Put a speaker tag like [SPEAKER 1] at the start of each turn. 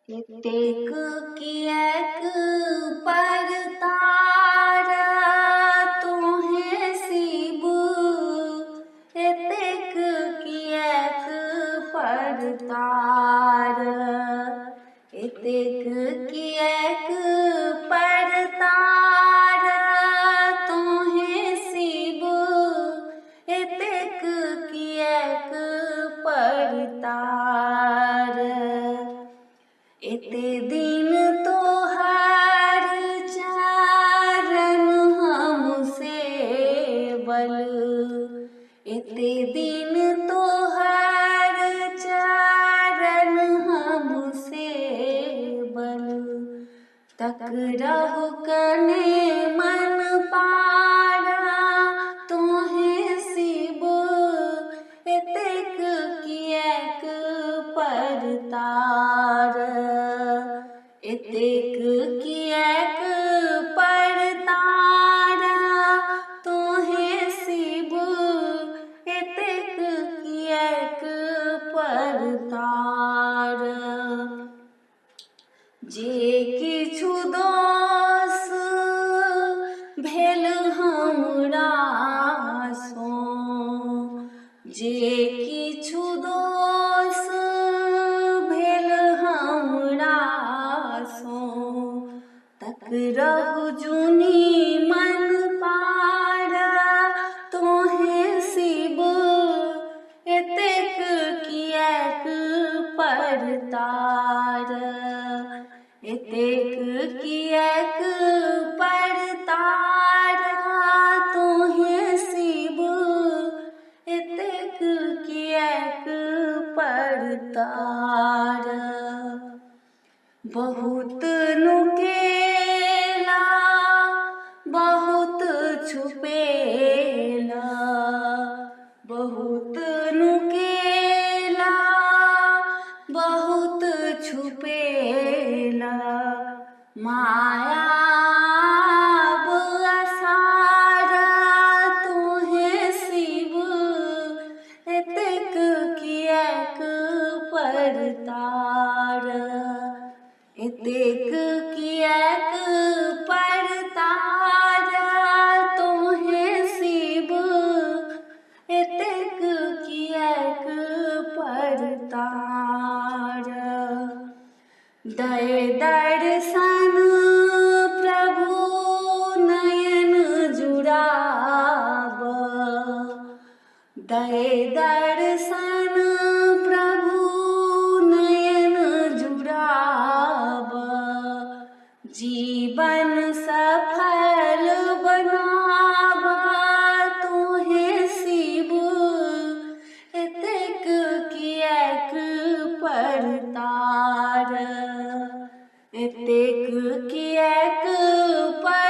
[SPEAKER 1] एतेक किएक परतार तोहें शिव, एतेक किएक परतार, एतेक किएक परतार तोहें शिव, एतेक किएक परतार। एते दिन तोहार चरण हम सेवल, एते दिन तोहार चरण हम सेवल, तकरहु कने मन पारा तोहें शिव, एतेक किएक परतार, एतेक किएक परतार तोहें शिव, एतेक किएक परतार। जे किछु दोष भेल हमरा सँ, जे किछु दोष भेल हमरा सँ, तकरहु जुनि मन पार तोहें शिव, एतेक किएक परतार, एतेक किएक परतार तोहें शिव, एतेक किएक परतार। बहुत नुकेला बहुत छुपेला, बहुत नुकेला बहुत छुपेला, माया असार तोहें शिव, एतेक किएक परतार, एतेक किएक परतार तोहें शिव, एतेक किएक परतार। दय दर्शन प्रभु नयन जुड़ाब, दय दर्शन प्रभु नयन जुड़ाब, जीवन सफल बनाब तोहें शिव, एतेक किएक परतार, एतेक किएक परतार।